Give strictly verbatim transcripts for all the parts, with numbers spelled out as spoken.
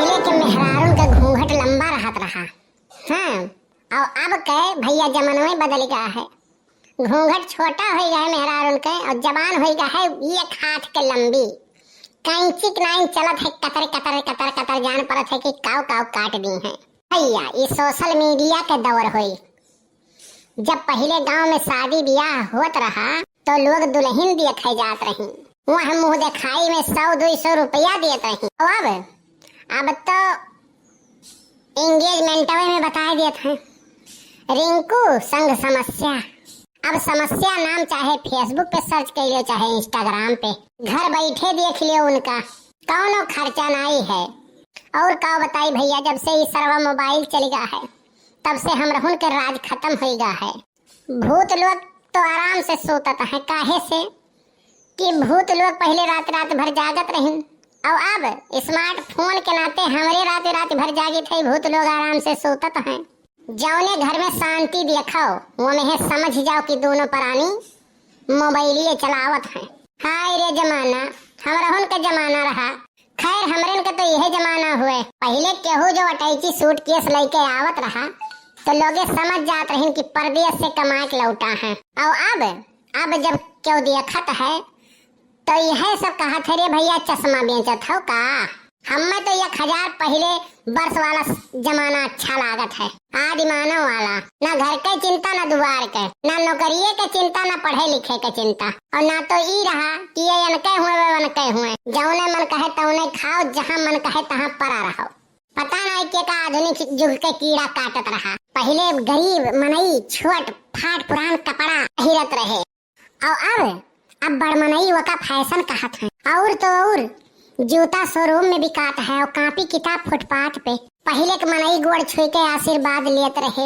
पहिले के मेहरारून का घूंघट लंबा रहत रहा। हाँ, और अब के भैया जमाना में बदल गया है। घूंघट छोटा होइ गया है मेहरारून के और जबान होइ गया है एक हाथ के लंबी। कैंची के नाइन चलत है, कतर, कतर, कतर, कतर, जान परत है कि काव, काव काट दी है। भैया, ये social media के दौर होई। जब पहिले गांव में शादी ब्याह होत रहा, तो लोग दुल्हन देखे जात रही। वह मुंह दिखाई में सौ, दुई सौ रुपया देत रही। और अब, अब तो engagement में बताए देत हैं, रिंकू संग समस्या। अब समस्या नाम चाहे Facebook पे search कर लो, चाहे Instagram पे, घर बैठे देख लियो उनका, कौनो खर्चा नाई है। और का बताई भैया, जब से ई सरवा mobile चल गया है, तब से हमरहुन के राज खत्म होइ गया है। भूत लोग तो आराम से सोतत हैं, काहे से कि भूत लोग पहिले रात, रात भर जागत रहिन, और अब smartphone के नाते हमरे रात, रात भर जागित है, भूत लोग आराम से सोतत हैं। जौने घर में शांति देखो, वो में है समझ जाओ कि दोनों प्राणी मोबाइलिए चलावत हैं। हाय रे जमाना, हमरहुन के जमाना रहा। खैर, हमरेन के तो यह जमाना हुए। पहिले केहू जो अटैची suitcase लेके आवत रहा, तो लोगे समझ जात रहिन कि परदेस से कमा के लौटा है। और अब, अब जब केहू देखत है, तो यह सब कहत है, "रे भैया, चश्मा बेचत हो का?" हमें तो एक हजार पहिले बरस वाला स-, जमाना अच्छा लागत है, आदि मानव वाला। ना घर के चिंता, ना दुआर के, ना नौकरिये के चिंता, ना पढ़े लिखे के चिंता, और ना तो ई रहा कि ये इनके हुए, वे उनके हुए, जौने मन कहे तौने खाओ, जहाँ मन कहे तहाँ परा रहो। पता नहीं के का आधुनिक युग के कीड़ा काटत रहा। पहिले गरीब मनई छोट फाट पुरान कपड़ा पहिरत रहे, और अब, अब बड़ मनई ओका fashion कहत हैं। और तो और, जूता showroom में बिकात है और कापी किताब footpath पे। पहिले के मनई गोड़ छुई के आशीर्वाद लेत रहे,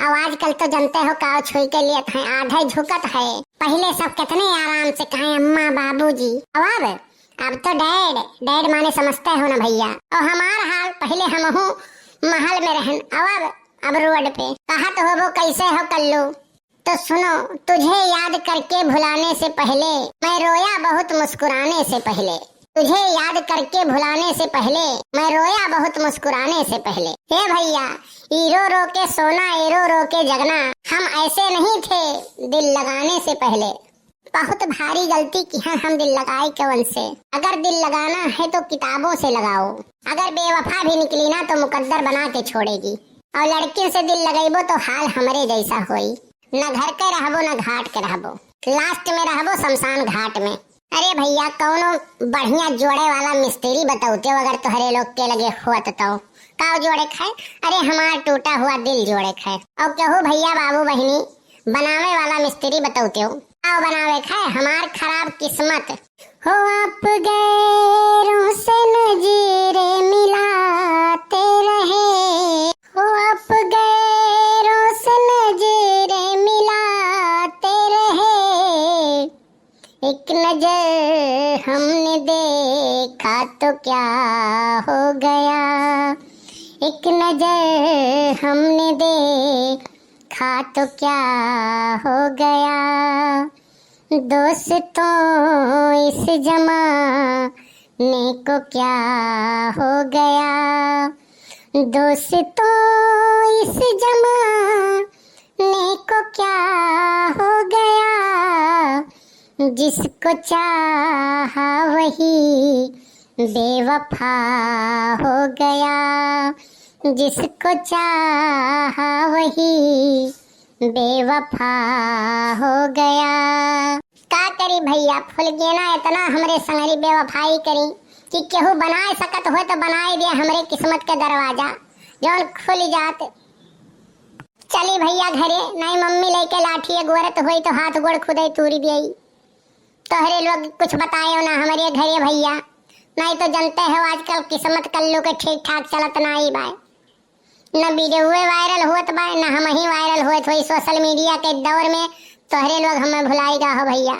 और आजकल तो जनते हो काव छुई के लेत हैं, आधे झुकत है। पहिले सब कितने आराम से कहें अम्मा बाबूजी, और अब, अब तो dad, dad माने समझते हो ना भैया। और हमार हाल, पहिले हमहू महल में रहन, और अब, अब road पे। कहत होबो कैसे हो कल्लू, तो सुनो, तुझे याद करके भुलाने से पहले मैं रोया बहुत मुस्कुराने से पहले। तुझे याद करके भुलाने से पहले मैं रोया बहुत मुस्कुराने से पहले। हे भैया, ई रो रो के सोना, ए रो रो के जगना, हम ऐसे नहीं थे दिल लगाने से पहले। बहुत भारी गलती किहन हम दिल लगाए के उनसे। अगर दिल लगाना है तो किताबों से लगाओ, अगर बेवफा भी निकली ना तो मुकद्दर बना के छोड़ेगी। और लड़किन से दिल लगइबो तो हाल हमरे जैसा होई। न घर के रहबो, न घाट के रहबो, last में रहबो शमशान घाट में। अरे भैया, कौनो बढ़िया जोड़े वाला मिस्त्री बतौते हो, अगर तोहरे लोग के लगे होत तो। काव जोड़े खाए? अरे, हमार टूटा हुआ दिल जोड़े खाए। और केहू भैया, बाबू, बहिनी, बनावे वाला मिस्त्री बतौते हो, काव बनावे खाए? हमार खराब किस्मत। हो आप गैरों से नजरें मिलाते रहे, हो आप गैरों से नजरें मिलाते रहे, एक नजर हमने देखा तो क्या हो गया, एक नजर हमने देखा तो क्या हो गया, दोस्तों इस जमाने को क्या हो गया, दोस्तों इस जमाने को क्या हो गया, जिसको चाहा वही बेवफा हो गया, जिसको चाहा वही बेवफा हो गया। का करी भैया, फुलगेना इतना हमरे संगरी बेवफाई करी कि केहू बनाए सकत हो तो बनाए दे हमरे किस्मत के दरवाजा, जौन खुल जात। चली भैया घरे, नहीं मम्मी लेके लाठी गोरत होई तो हाथ गोड़ खुदे तूरी देई। तोहरे लोग कुछ बतायो ना हमरे घरे भैया, नहीं तो जनते हो आजकल किस्मत कल्लू के ठीक ठाक चलत नाई बाय। न वीडियोए viral होत बाय, न हमही viral होत होई। Social media के दौर में तोहरे लोग हमें भुलाई गा हो भैया।